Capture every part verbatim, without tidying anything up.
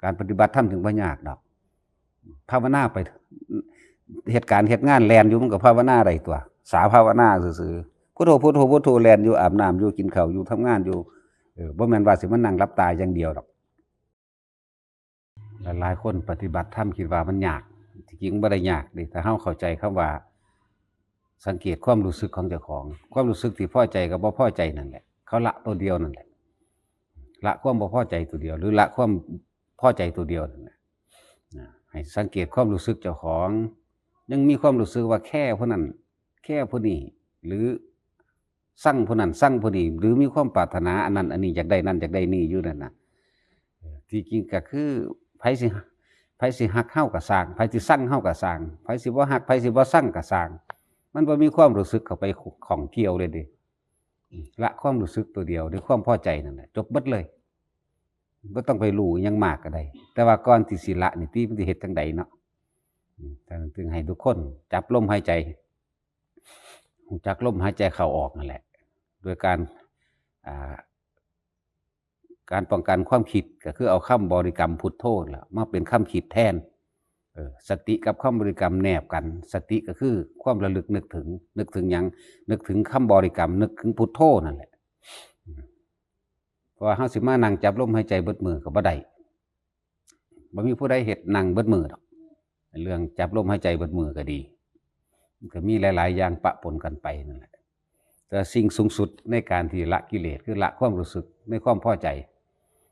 การปฏิบัติธรรมจึงบ่ยากดอก ภาวนาไป เหตุการณ์เหตุงานแล่นอยู่ มันก็ภาวนาได้ตัว สาภาวนาซื่อๆ พุทโธพุทโธพุทโธ แล่นอยู่ อาบน้ำอยู่ กินข้าวอยู่ ทำงานอยู่ เออ บ่แม่นว่าสิมานั่งหลับตาอย่างเดียวดอก หลายๆคนปฏิบัติธรรมคิดว่ามันยาก ที่จริงบ่ได้ยากเด้ ถ้าเฮาเข้าใจคำว่า สังเกตความรู้สึกของเจ้าของ ความรู้สึกที่พอใจกับบ่พอใจนั่นแหละ เขาละตัวเดียวนั่นแหละ ละความบ่พอใจตัวเดียว หรือละความพอใจตัวเดียวนั่นแหละ นะ ให้สังเกตความรู้สึกเจ้าของ ยังมีความรู้สึกว่าแค่ผู้นั้น แค่ผู้นี้ หรือซังผู้นั้น ซังผู้นี้ หรือมีความปรารถนาอันนั้นอันนี้ อยากได้นั่นอยากได้นี่อยู่นั่นน่ะ เออ ที่จริงก็คือ ไผสิ ไผสิฮักเฮาก็ซ่าง ไผสิซังเฮาก็ซ่าง ไผสิบ่ฮัก ไผสิบ่ซังก็ซ่าง มันบ่มีความรู้สึกเข้าไปข้องเกี่ยวเลยเด้ ละความรู้สึกตัวเดียวด้วยความพอใจนั่นแหละ จบเบิดเลย บ่ต้องไปรู้อิหยังมากก็ได้ แต่ว่าก่อนที่สิละนี่ติ มันสิเฮ็ดจั่งใดเนาะ อืม ฉะนั้นจึงให้ทุกคนจับลมหายใจ รู้จักลมหายใจเข้าออกนั่นแหละ โดยการ อ่า การป้องกันความคิดก็คือเอาคำบริกรรมพุทโธนั่นล่ะมาเป็นคำคิดแทน เออ สติกับคำบริกรรมแนบกัน สติก็คือความระลึกนึกถึง นึกถึงหยัง นึกถึงคำบริกรรม นึกถึงพุทโธนั่นแหละ อืม เพราะว่าเฮาสิมานั่งจับลมหายใจเบิดมื้อก็บ่ได้ บ่มีผู้ใดเฮ็ดนั่งเบิดมื้อดอก เรื่องจับลมหายใจเบิดมื้อก็ดี มันก็มีหลายๆอย่างปะปนกันไปนั่นแหละ แต่สิ่งสูงสุดในการที่ละกิเลสคือละความรู้สึกในความพอใจ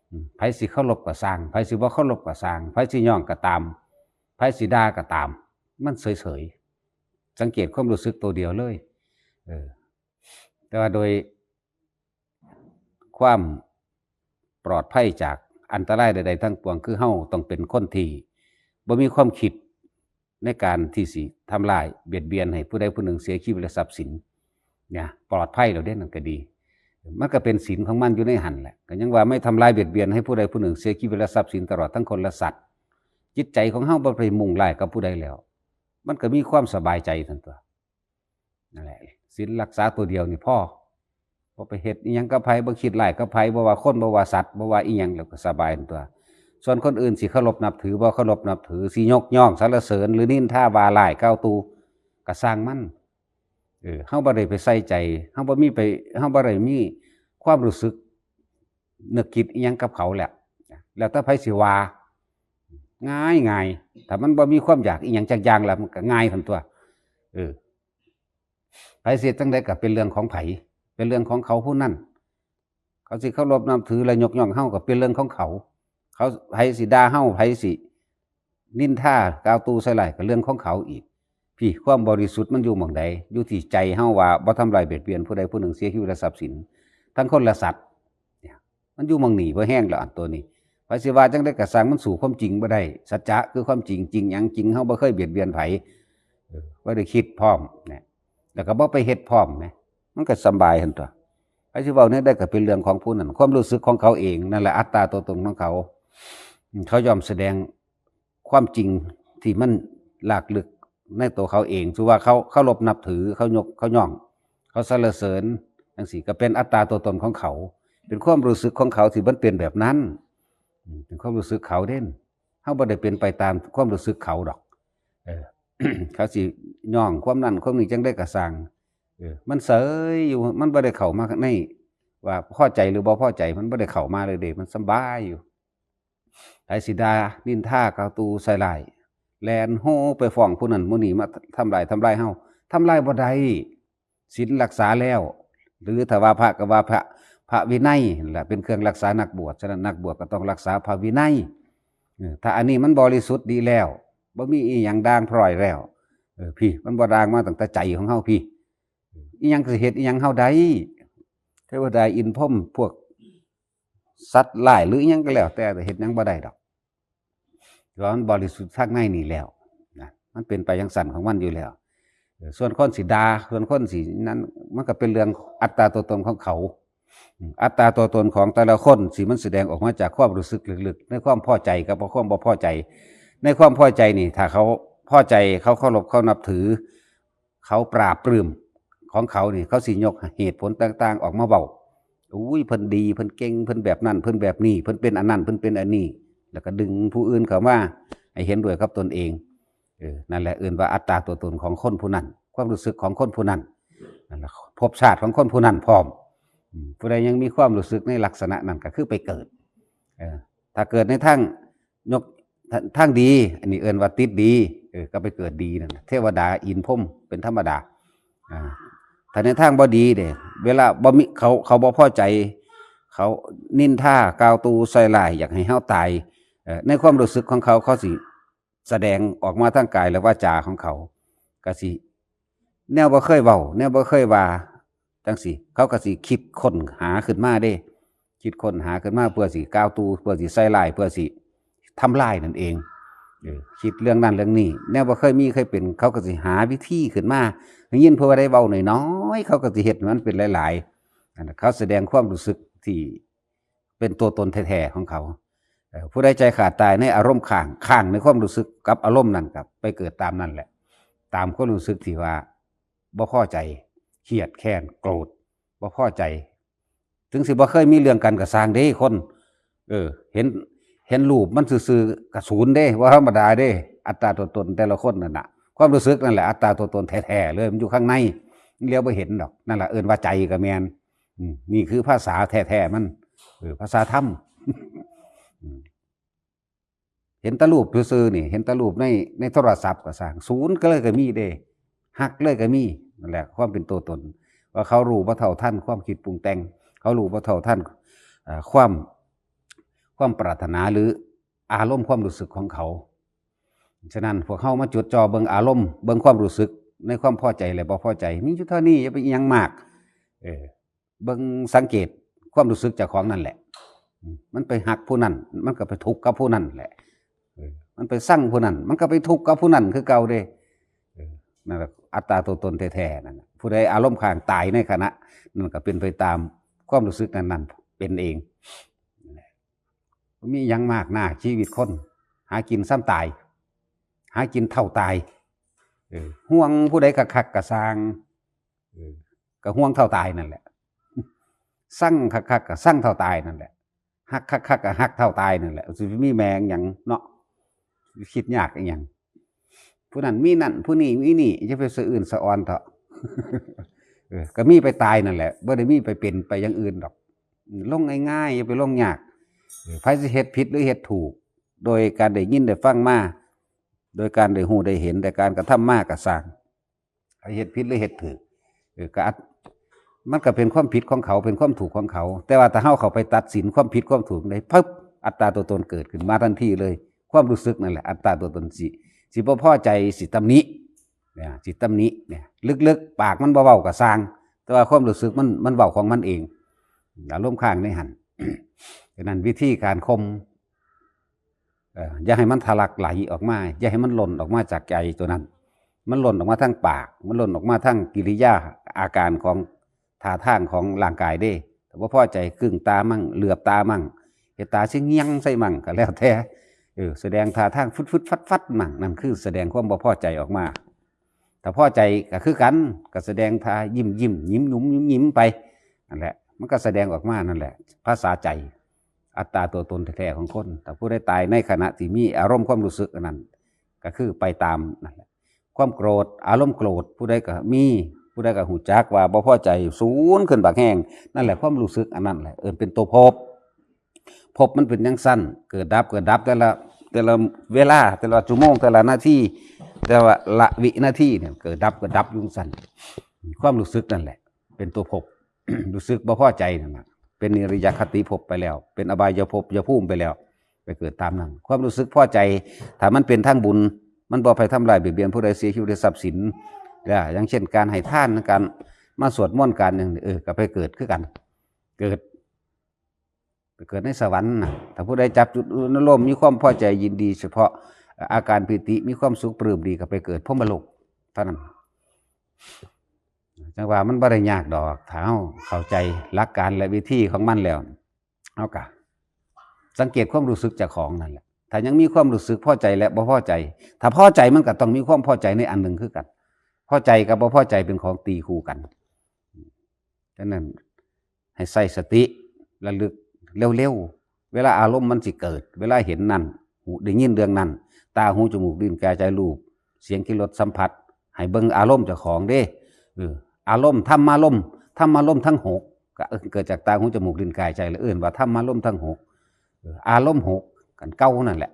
อืม ไผสิเคารพก็ซ่าง ไผสิบ่เคารพก็ซ่าง ไผสิย่องก็ตาม ไผสิด่าก็ตาม มันเฉยๆ สังเกตความรู้สึกตัวเดียวเลย เออ แต่ว่าโดย ความปลอดภัยจากอันตรายใดๆทั้งปวง คือเฮาต้องเป็นคนที่บ่มีความคิดในการที่สิทำลายเบียดเบียนให้ผู้ใดผู้หนึ่งเสียชีวิตและทรัพย์สิน เนี่ย ปลอดภัยแล้วเด้ นั่นก็ดี มันก็เป็นศีลของมันอยู่ในหั่นแหละ ก็ยังว่าไม่ทำลายเบียดเบียนให้ผู้ใดผู้หนึ่งเสียชีวิตและทรัพย์สิน ตลอดทั้งคนและสัตว์ จิตใจของเฮาบ่ไปมุ่งร้ายกับผู้ใดแล้ว มันก็มีความสบายใจซั่นตัว นั่นแหละ ศีลรักษาตัวเดียวนี่พอ บ่ไปเฮ็ดอิหยังกับไผ บ่คิดร้ายกับไผ บ่ว่าคน บ่ว่าสัตว์ บ่ว่าอิหยัง แล้วก็สบายตัว ส่วนคนอื่นสิเคารพนับถือ บ่เคารพนับถือ สิยกย่องสรรเสริญ หรือนินทาว่าร้ายกล่าวตู่ ก็ซ่างมัน เออ เฮาบ่ได้ไปใส่ใจ เฮาบ่มีไป เฮาบ่ได้มีความรู้สึก นึกคิดอิหยังกับเขาแหละ แล้วแต่ไผสิว่า ง่ายๆ ถ้ามันบ่มีความอยากอิหยังจักอย่างแล้ว มันก็ง่ายซั่นตัว เออ ไผสิเฮ็ดจั่งใดก็เป็นเรื่องของไผ เป็นเรื่องของเขาผู้นั้น เขาสิเคารพนับถือและยกย่องเฮาก็เป็นเรื่องของเขา เขา ไผสิด่าเฮา ไผสินินทากล่าวตู่ใส่ร้ายก็เรื่องของเขาอีก พี่ ความบริสุทธิ์มันอยู่หม่องใด อยู่ที่ใจเฮาว่าบ่ทำลายเบียดเบียนผู้ใดผู้หนึ่งเสียชีวิตและทรัพย์สิน ทั้งคนและสัตว์ เนี่ย มันอยู่หม่องนี้ บ่แฮงแล้วอันตัวนี้ ไผสิว่าจั่งใดก็ซ่าง มันสู้ความจริงบ่ได้ สัจจะคือความจริง จริงหยัง จริงเฮาบ่เคยเบียดเบียนไผ เออ บ่ได้คิดพร้อม เนี่ย แล้วก็บ่ไปเฮ็ดพร้อม แหม มันก็สำบายหั่นตัว ไผสิเว้าแนวใดก็เป็นเรื่องของผู้นั้น ความรู้สึกของเขาเอง นั่นแหละอัตตาตัวตนของเขา เขาย่อมแสดงความจริงที่มันลากลึกในตัวเขาเอง ถือว่าเขาเคารพนับถือ เขายก เขาย่อง เขาสรรเสริญ จั่งซี้ก็เป็นอัตตาตัวตนของเขา เป็นความรู้สึกของเขาที่มันเป็นแบบนั้น อืม เป็นความรู้สึกเขาเด้น เฮาบ่ได้เป็นไปตามความรู้สึกเขาดอก เออ เขาสิย่องความนั้นความนี้จั่งใดก็ซ่าง เออ มันเสยอยู่ มันบ่ได้เข้ามาในว่าพอใจหรือบ่พอใจ มันบ่ได้เข้ามาเลยเด้ มันสำบายอยู่ ไผสิด่านินทากล่าวตู่ใส่ร้าย แล่นโฮไปฟ้องผู้นั้นผู้นี้มาทำลาย ทำลายเฮา ทำลายบ่ได้ ศีลรักษาแล้ว หรือถ้าว่าพระก็ว่าพระ พระวินัยนั่นแหละเป็นเครื่องรักษานักบวช ฉะนั้นนักบวชก็ต้องรักษาพระวินัย เออ ถ้าอันนี้มันบริสุทธิ์ดีแล้ว บ่มีอีหยังด่างพร้อยแล้ว เออ พี่ มันบ่ด่างมาตั้งแต่ใจของเฮาพี่ อีหยังสิเฮ็ดอีหยังเฮาได้ เทวดาอินทร์พรหมพวกสัตว์ร้ายหรืออีหยังก็แล้วแต่ เฮ็ดหยังบ่ได้ดอก เพราะมันบริสุทธิ์ทางในนี่แล้วนะ มันเป็นไปจั่งซั้นของมันอยู่แล้ว เออ ส่วนคนสิด่า ส่วนคนสินั้น มันก็เป็นเรื่องอัตตาตัวตนของเขา อืม อัตตาตัวตนของแต่ละคนสิมันแสดงออกมาจากความรู้สึกลึกๆ ในความพอใจกับความบ่พอใจ ในความพอใจนี่ ถ้าเขาพอใจ เขาเคารพ เขานับถือ เขาปราบปรื้มของเขานี่ เขาสิยกเหตุผลต่างๆ ออกมาเว้า อุ้ย เพิ่นดี เพิ่นเก่ง เพิ่นแบบนั้น เพิ่นแบบนี้ เพิ่นเป็นอันนั้น เพิ่นเป็นอันนี้ แล้วก็ดึงผู้อื่นเข้ามาให้เห็นด้วยกับตนเอง เออ นั่นแหละเอิ้นว่าอัตตาตัวตนของคนผู้นั้น ความรู้สึกของคนผู้นั้น นั่นแหละภพชาติของคนผู้นั้นพร้อม อืม ผู้ใดยังมีความรู้สึกในลักษณะนั้นก็คือไปเกิด เออ ถ้าเกิดในทาง ยก ทางดี อันนี้เอิ้นว่าติดดี เออ ก็ไปเกิดดีนั่นน่ะ เทวดาอินทร์พรหมเป็นธรรมดา อ่า ถ้าในทางบ่ดีเด้ เวลาบ่มี เขา เขาบ่พอใจ เขานินทากล่าวตู่ใส่ร้าย อยากให้เฮาตาย เอ่อ ในความรู้สึกของเขา เขาสิแสดงออกมาทางกายและวาจาของเขา ก็สิ แนวบ่เคยเว้า แนวบ่เคยว่า จั่งซี้ เขาก็สิคิดค้นหาขึ้นมาเด้ คิดค้นหาขึ้นมาเพื่อสิกล่าวตู่ เพื่อสิใส่ร้าย เพื่อสิทำลายนั่นเอง เออ คิดเรื่องนั้นเรื่องนี้ แนวบ่เคยมีเคยเป็น เขาก็สิหาวิธีขึ้นมา ได้ยินผู้ใดเว้าน้อยๆ เขาก็สิเฮ็ดให้มันเป็นหลายๆ นั่นน่ะ เขาแสดงความรู้สึกที่เป็นตัวตนแท้ๆของเขา เอ่อ ผู้ใดใจขาดตายในอารมณ์ค้าง ค้างในความรู้สึกกับอารมณ์นั้นครับ ไปเกิดตามนั่นแหละ ตามความรู้สึกที่ว่าบ่พอใจ เครียดแค้น โกรธ บ่พอใจ ถึงสิบ่เคยมีเรื่องกันก็ซ่างเด้คน เออ เห็น เห็นรูปมันซื่อๆก็ศูนย์เด้ บ่ธรรมดาเด้ อัตตาตัวตนแต่ละคนนั่นน่ะ ความรู้สึกนั่นแหละอัตตาตัวตนแท้ๆเลย มันอยู่ข้างใน มันเลียวบ่เห็นดอก นั่นล่ะเอิ้นว่าใจก็แม่น อืม นี่คือภาษาแท้ๆมัน เออ ภาษาธรรม อืม เห็นแต่รูปซื่อๆนี่ เห็นแต่รูปใน ในโทรศัพท์ก็ซ่าง ศูนย์ก็เลยก็มีเด้ ฮักเลยก็มี นั่นแหละ ความเป็นตัวตน ว่าเขารู้บ่เท่าทันความคิดปรุงแต่ง เขารู้บ่เท่าทัน เอ่อ ความ ความปรารถนาหรืออารมณ์ความรู้สึกของเขา ฉะนั้นพวกเฮามาจดจ่อเบิ่งอารมณ์ เบิ่งความรู้สึกในความพอใจและบ่พอใจ มีอยู่เท่านี้ อย่าไปอิหยังมาก เออ เบิ่งสังเกตความรู้สึกเจ้าของนั่นแหละ อืม มันไปฮักผู้นั้น มันก็ไปทุกข์กับผู้นั้นแหละ เออ มันไปซังผู้นั้น มันก็ไปทุกข์กับผู้นั้นคือเก่าเด้ เออ นั่นแหละอัตตาตัวตนแท้ๆนั่นน่ะ ผู้ใดอารมณ์ค้างตายในขณะนั้นก็เป็นไปตามความรู้สึกนั้นๆเป็นเอง มีหยังมากหน้าชีวิตคน หากินส่ำตาย หากินเท่าตาย เออ ห่วงผู้ใดคักๆก็ซ่าง เออ ก็ห่วงเท่าตายนั่นแหละ ซังคักๆก็ซังเท่าตายนั่นแหละ ฮักคักๆก็ฮักเท่าตายนั่นแหละ สิมีแม่งหยังเนาะ คิดยากอีหยัง ผู้นั้นมีนั่น ผู้นี้มีนี่ อย่าไปสะอื้นสะออนเถาะ เออ ก็มีไปตายนั่นแหละ บ่ได้มีไปเป็นไปอย่างอื่นดอก อืม ลงง่ายๆ อย่าไปลงยาก เออ ไผสิเฮ็ดผิดหรือเฮ็ดถูก โดยการได้ยินได้ฟังมา โดยการได้ฮู้ได้เห็น แต่การกระทำมาก็ซ่าง ไผเฮ็ดผิดหรือเฮ็ดถูก เออ ก็อัต มันก็เป็นความผิดของเขา เป็นความถูกของเขา แต่ว่าถ้าเฮาเข้าไปตัดสินความผิดความถูกได้ ปึ๊บ อัตตาตัวตนเกิดขึ้นมาทันทีเลย ความรู้สึกนั่นแหละ อัตตาตัวตนสิ สิบ่พอใจ สิตำหนิ เนี่ย สิตำหนิ เนี่ย ลึกๆ ปากมันบ่เว้าก็ซ่าง แต่ว่าความรู้สึกมัน มันเว้าของมันเอง อารมณ์ค้างในหั่น ฉะนั้นวิธีการข่ม เอ่อ อย่าให้มันทะลักไหลออกมา อย่าให้มันหล่นออกมาจากใจตัวนั้น มันหล่นออกมาทางปาก มันหล่นออกมาทางกิริยาอาการของท่าทางของร่างกายเด้ ถ้าบ่พอใจกึ้งตามั่ง เหลือบตามั่ง เฮ็ดตาสิเงี่ยงใส่มั่งก็แล้วแต่ เออ แสดงท่าทางฟึดๆฟัดๆมั่ง นั่นคือแสดงความบ่พอใจออกมา ถ้าพอใจก็คือกัน ก็แสดงท่ายิ้มๆ ยิ้มหยุมยิ้มหยิมไป นั่นแหละ มันก็แสดงออกมานั่นแหละ ภาษาใจ อัตตาตัวตนแท้ๆของคน ถ้าผู้ใดตายในขณะที่มีอารมณ์ความรู้สึกอันนั้น ก็คือไปตามนั่นแหละ ความโกรธ อารมณ์โกรธ ผู้ใดก็มี ผู้ใดก็ฮู้จักว่าบ่พอใจ สูนขึ้นบักแฮง นั่นแหละความรู้สึกอันนั้นแหละ เอิ้นเป็นตัวภพ ภพมันเป็นจั่งซั่น เกิดดับ เกิดดับ แต่ละ แต่ละเวลา แต่ละชั่วโมง แต่ละนาที แต่ละวินาทีเนี่ย เกิดดับ เกิดดับอยู่จั่งซั่น ความรู้สึกนั่นแหละ เป็นตัวภพ รู้สึกบ่พอใจนั่นน่ะ เป็นนิรยคติภพไปแล้ว เป็นอบายภพ ยภูมิไปแล้ว ไปเกิดตามนั้น ความรู้สึกพอใจ ถ้ามันเป็นทางบุญ มันบ่ไปทำลายเบียดเบียนผู้ใด เสียชีวิต ได้ทรัพย์สิน เด้อ อย่างเช่นการให้ทาน การมาสวดมนต์ การหยัง เออ ก็ไปเกิดคือกัน เกิด ไปเกิดในสวรรค์น่ะ ถ้าผู้ใดจับจุดอนุโลม มีความพอใจยินดีเฉพาะอาการปีติ มีความสุขปลื้มดี ก็ไปเกิดพรหมโลกเท่านั้น จั่งว่ามันบ่ได้ยากดอก ถ้าเฮาเข้าใจหลักการและวิธีของมันแล้ว เฮาก็สังเกตความรู้สึกเจ้าของนั่นแหละ ถ้ายังมีความรู้สึกพอใจและบ่พอใจ ถ้าพอใจมันก็ต้องมีความพอใจในอันหนึ่งคือกัน พอใจกับบ่พอใจเป็นของตีคู่กัน ฉะนั้นให้ใช้สติระลึกเร็ว เวลาอารมณ์มันสิเกิด เวลาเห็นนั่น หู ได้ยินเรื่องนั้น ตา หู จมูก ลิ้น กาย ใจ รูป เสียง กลิ่น รส สัมผัส ให้เบิ่งอารมณ์เจ้าของเด้ เออ อารมณ์ ธรรมารมณ์ ธรรมารมณ์ทั้งหก ก็เกิดจากตา หู จมูก ลิ้น กาย ใจ แล้วเอิ้นว่าธรรมารมณ์ทั้งหก เออ อารมณ์หก กันเก่านั่นแหละ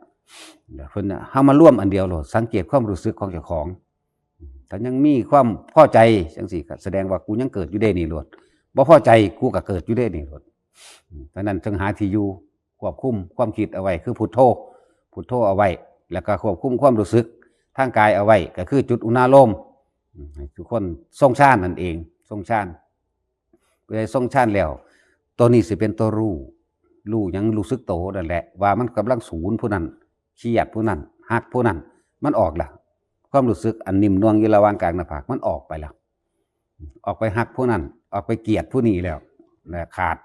เดี๋ยวเพิ่นน่ะ เฮามารวมอันเดียวโลด สังเกตความรู้สึกของเจ้าของ ถ้ายังมีความพอใจจังซี่ ก็แสดงว่ากูยังเกิดอยู่เด้นี่โลด บ่พอใจกูก็เกิดอยู่เด้นี่โลด อืม ฉะนั้นจึงหาที่อยู่ ควบคุมความคิดเอาไว้ คือพุทโธ พุทโธเอาไว้ แล้วก็ควบคุมความรู้สึกทางกายเอาไว้ ก็คือจุดอุณาโลม อืม ให้ทุกคนทรงฌานนั่นเอง ทรงฌาน เพื่อให้ทรงฌานแล้ว ตัวนี้สิเป็นตัวรู้ รู้หยัง รู้สึกโตนั่นแหละ ว่ามันกำลังสูนผู้นั้น เครียดผู้นั้น ฮักผู้นั้น มันออกละ ความรู้สึกอันนิ่มนวลอยู่ระหว่างกลางหน้าผาก มันออกไปแล้ว ออกไปฮักผู้นั้น ออกไปเกลียดผู้นี้แล้วนะ ขาด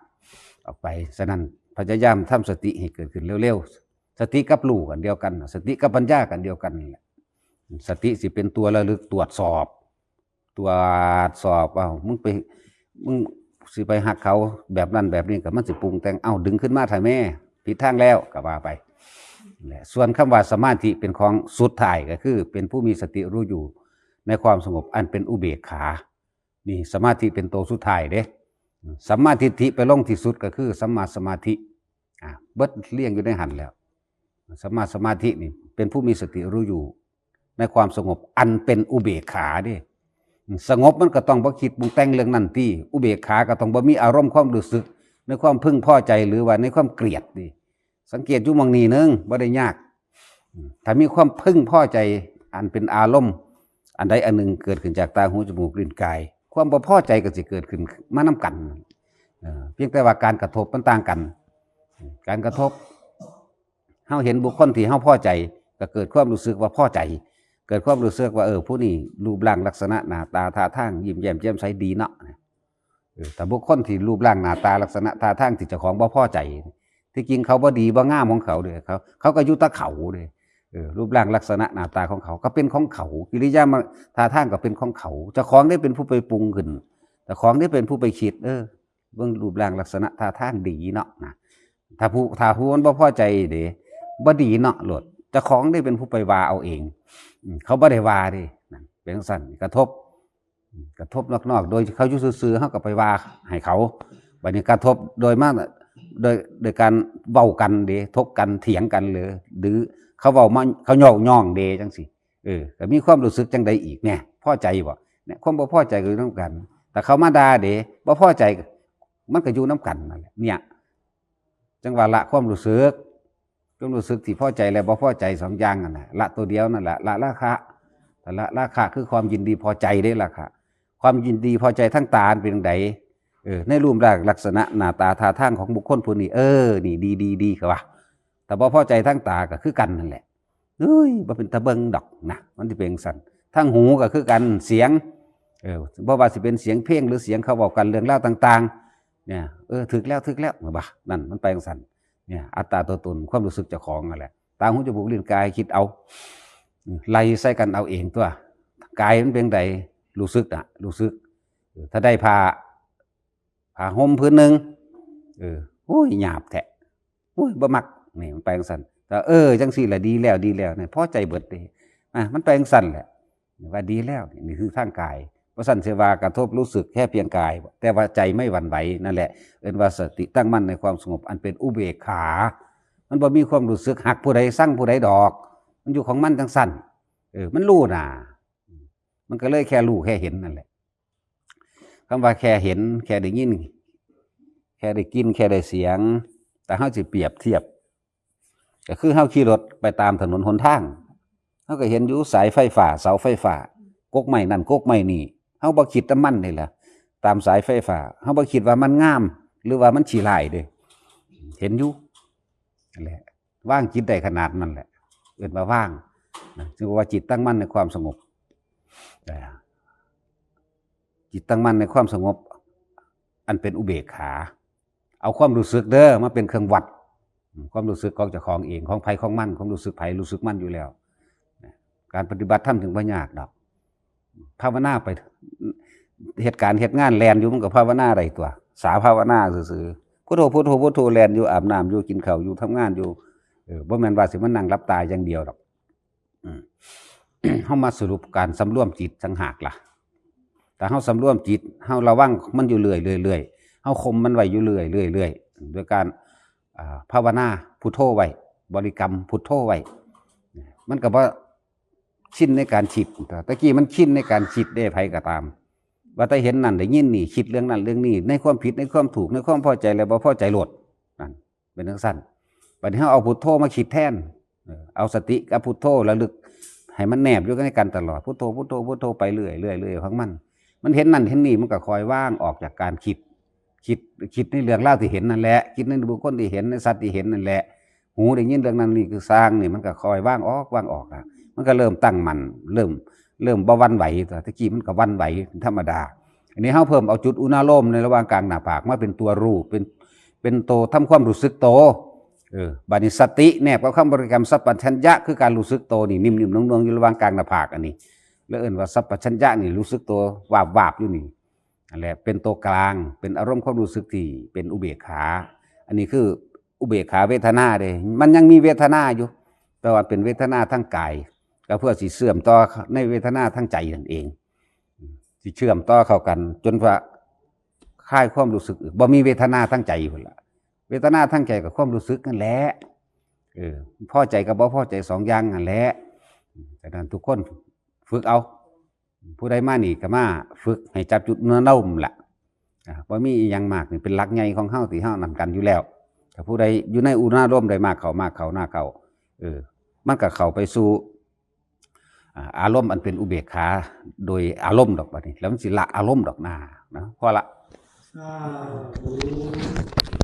ออกไป ฉะนั้นพยายามทำสติให้เกิดขึ้นเร็วๆ สติกับรู้กันเดียวกัน สติกับปัญญากันเดียวกันนั่นแหละ สติสิเป็นตัวระลึกตรวจสอบ ตรวจสอบ เอ้า มึงไป มึงสิไปฮักเขาแบบนั้นแบบนี้ ก็มันสิปรุงแต่ง เอ้า ดึงขึ้นมาถ่ายแม่ ผิดทางแล้ว ก็ว่าไป และส่วนคำว่าสมาธิเป็นของสุดท้าย ก็คือเป็นผู้มีสติรู้อยู่ในความสงบอันเป็นอุเบกขา นี่สมาธิเป็นตัวสุดท้ายเด้ สัมมาทิฏฐิไปลงที่สุดก็คือสัมมาสมาธิ อ่ะ เบิดเรียงอยู่ในหันแล้ว สัมมาสมาธินี่เป็นผู้มีสติรู้อยู่ในความสงบอันเป็นอุเบกขาเด้ สงบมันก็ต้องบ่คิดปรุงแต่งเรื่องนั้นติ อุเบกขาก็ต้องบ่มีอารมณ์ความรู้สึกในความพึงพอใจหรือว่าในความเกลียดติ สังเกตอยู่หม่องนี้หนึ่ง บ่ได้ยาก อืม ถ้ามีความพึงพอใจอันเป็นอารมณ์ อันใดอันหนึ่งเกิดขึ้นจากตา หู จมูก ลิ้น กาย ความบ่พอใจก็สิเกิดขึ้นมานำกัน เออ เพียงแต่ว่าการกระทบมันต่างกัน การกระทบ เฮาเห็นบุคคลที่เฮาพอใจ ก็เกิดความรู้สึกว่าพอใจ เกิดความรู้สึกว่า เออ ผู้นี้รูปร่างลักษณะหน้าตาท่าทางยิ้มแย้มแจ่มใสดีเนาะ เออ แต่บุคคลที่รูปร่างหน้าตาลักษณะท่าทางที่เจ้าของบ่พอใจ ที่จริงเขาบ่ดีบ่งามของเขาเด้ เขา เขาก็อยู่แต่เขาเด้ เออ รูปร่างลักษณะหน้าตาของเขาก็เป็นของเขา กิริยาท่าทางก็เป็นของเขา เจ้าของได้เป็นผู้ไปปรุงขึ้น เจ้าของได้เป็นผู้ไปคิด เออ เบิ่งรูปร่างลักษณะท่าทางดีเนาะนะ ถ้าผู้ ถ้าผู้มันบ่พอใจเด้ บ่ดีเนาะโลด เจ้าของได้เป็นผู้ไปว่าเอาเอง อืม เขาบ่ได้ว่าเด้ นั่น เป็นจั่งซั้น กระทบ อืม กระทบนอกๆ โดยเขาอยู่ซื่อๆ เฮาก็ไปว่าให้เขา บัดนี้กระทบโดยมา โดย โดยการเว้ากันเด้ ถกกัน เถียงกัน หรือ หรือเขาเว้ามา เขาเย้ายองเด้ จั่งซี้ เออ ก็มีความรู้สึกจั่งใดอีกแหน่ พอใจบ่ เนี่ย ความบ่พอใจก็อยู่นำกัน แต่เขามาด่าเด้ บ่พอใจ มันก็อยู่นำกันนั่นแหละ เนี่ย จั่งว่าละความรู้สึก ความรู้สึกที่พอใจและบ่พอใจสองอย่างนั่นน่ะ ละตัวเดียวนั่นแหละ ละราคะ แต่ละราคะคือความยินดีพอใจเด้ ราคะ ความยินดีพอใจทางตาเป็นจั่งใด เออ ในรูปร่างลักษณะหน้าตาท่าทางของบุคคลผู้นี้ เออ นี่ดี ดี ดี เขาว่า แต่บ่พอใจทางตาก็คือกันนั่นแหละ เอ้ย บ่เป็นตาเบิ่งดอกนะ มันสิเป็นจั่งซั้น ทางหูก็คือกัน เสียง เออ บ่ว่าสิเป็นเสียงเพลงหรือเสียงเขาเว้ากันเรื่องราวต่างๆ เนี่ย เออ ถืกแล้ว ถืกแล้ว ว่า นั่น มันไปจั่งซั้น เนี่ย อัตตาตัวตน ความรู้สึกเจ้าของนั่นแหละ ตา หู จมูก ลิ้น กาย คิดเอา อืม ไล่ใส่กันเอาเองตัว กายมันเป็นใด รู้สึกน่ะ รู้สึก เออ ถ้าได้ผ้า ผ้าห่มผืนหนึ่ง เออ โอ้ย หยาบแท้ โอ้ย บ่มัก นี่ มันไปจั่งซั้น แต่ เออ จั่งซี้แหละ ดีแล้ว ดีแล้ว เนี่ย พอใจเบิดเด้ อ่ะ มันไปจั่งซั้นแหละ ว่าดีแล้ว นี่คือทางกาย บ่ซั้นสิว่ากระทบรู้สึกแค่เพียงกาย แต่ว่าใจไม่หวั่นไหว นั่นแหละ เอิ้นว่าสติตั้งมั่นในความสงบอันเป็นอุเบกขา มันบ่มีความรู้สึกฮักผู้ใด ซังผู้ใดดอก มันอยู่ของมันจั่งซั้น เออ มันรู้น่ะ มันก็เลยแค่รู้แค่เห็นนั่นแหละ คำว่าแค่เห็น แค่ได้ยิน แค่ได้กลิ่น แค่ได้เสียง แต่เฮาสิเปรียบเทียบ ก็คือเฮาขี่รถไปตามถนนหนทาง เฮาก็เห็นอยู่สายไฟฟ้า เสาไฟฟ้า กกไม้นั่นกกไม้นี่ เฮาบ่คิดนำมันนี่แหละ ตามสายไฟฟ้า เฮาบ่คิดว่ามันงาม หรือว่ามันขี้ร้ายเด้ เห็นอยู่ นั่นแหละ วางจิตได้ขนาดนั้นแหละ เอิ้นว่าวาง นะ จึงว่าจิตตั้งมั่นในความสงบ อ่า จิตตั้งมั่นในความสงบ อันเป็นอุเบกขา เอาความรู้สึกเด้อ มาเป็นเครื่องวัด อืม ความรู้สึกของเจ้าของเอง ของไผของมัน ความรู้สึกไผรู้สึกมันอยู่แล้ว นะ การปฏิบัติธรรมจึงบ่ยากดอก ภาวนาไป เฮ็ดการเฮ็ดงานแล่นอยู่ มันก็ภาวนาได้ตัว สาภาวนาซื่อๆ พุทโธพุทโธพุทโธแล่นอยู่ อาบน้ำอยู่ กินข้าวอยู่ ทำงานอยู่ เออ บ่แม่นว่าสิมานั่งหลับตาอย่างเดียวดอก อืม เฮามาสรุปการสำรวมจิตต่างหากล่ะ ถ้าเฮาสำรวมจิต เฮาระวังมันอยู่เรื่อยๆ เฮาข่มมันไว้อยู่เรื่อยๆ โดยการ อ่า ภาวนาพุทโธไว้ บริกรรมพุทโธไว้ มันก็บ่ชินในการคิด ตะกี้มันชินในการคิดเด้ ไผก็ตาม ว่าแต่เห็นนั่นได้ยินนี่ คิดเรื่องนั้นเรื่องนี้ ในความผิดในความถูก ในความพอใจและบ่พอใจโลด นั่น เป็นจั่งซั้น บัดนี้เฮาเอาพุทโธมาคิดแทน เออ เอาสติกับพุทโธระลึก ให้มันแนบอยู่ในกันตลอด พุทโธ พุทโธ พุทโธ ไปเรื่อยๆ เรื่อยๆ ของมัน มันเห็นนั่นเห็นนี่ มันก็ค่อยวางออกจากการคิด คิด คิดในเรื่องราวที่เห็นนั่นแหละ คิดในบุคคลที่เห็น ในสัตว์ที่เห็นนั่นแหละ หูได้ยินเรื่องนั้นนี่คือซ่างนี่ มันก็ค่อยวางออก วางออกนะ มันก็เริ่มตั้งมั่น เริ่ม เริ่มบ่หวั่นไหว ตะกี้มันก็หวั่นไหวเป็นธรรมดา อันนี้เฮาเพิ่มเอาจุดอุณาโลมในระหว่างกลางหน้าผากมาเป็นตัวรู้ เป็น เป็นโตทำความรู้สึกโต เออ บัดนี้สติแนบกับคำบริกรรมสัพพัญญะ คือการรู้สึกโตนี่ นิ่มๆ นวลๆ อยู่ระหว่างกลางหน้าผากอันนี้ แล้วเอิ้นว่าสัพพัญญะนี่ รู้สึกโตวาบๆ อยู่นี่ นั่นแหละ เป็นตัวกลาง เป็นอารมณ์ความรู้สึกที่เป็นอุเบกขา อันนี้คืออุเบกขาเวทนาเด้ มันยังมีเวทนาอยู่ แต่ว่าเป็นเวทนาทางกาย ก็เพื่อสิเชื่อมต่อในเวทนาทางใจนั่นเอง สิเชื่อมต่อเข้ากัน จนว่าคลายความรู้สึก บ่มีเวทนาทางใจพุ้นล่ะ เวทนาทางใจกับความรู้สึกนั่นแหละ เออ พอใจกับบ่พอใจสองอย่างนั่นแหละ ฉะนั้นทุกคนฝึกเอา ผู้ใดมานี่ก็มาฝึกให้จับจุดอุณาโลมล่ะ อ่า บ่มีอีหยังมาก นี่เป็นหลักใหญ่ของเฮาที่เฮานำกันอยู่แล้ว ถ้าผู้ใดอยู่ในอุณาโลมได้มากเข้า มากเข้า มากเข้า เออ มันก็เข้าไปสู่ อ่า อารมณ์อันเป็นอุเบกขาโดยอารมณ์ดอกบัดนี้ แล้วมันสิละอารมณ์ดอกนา นะ พอละ สาธุ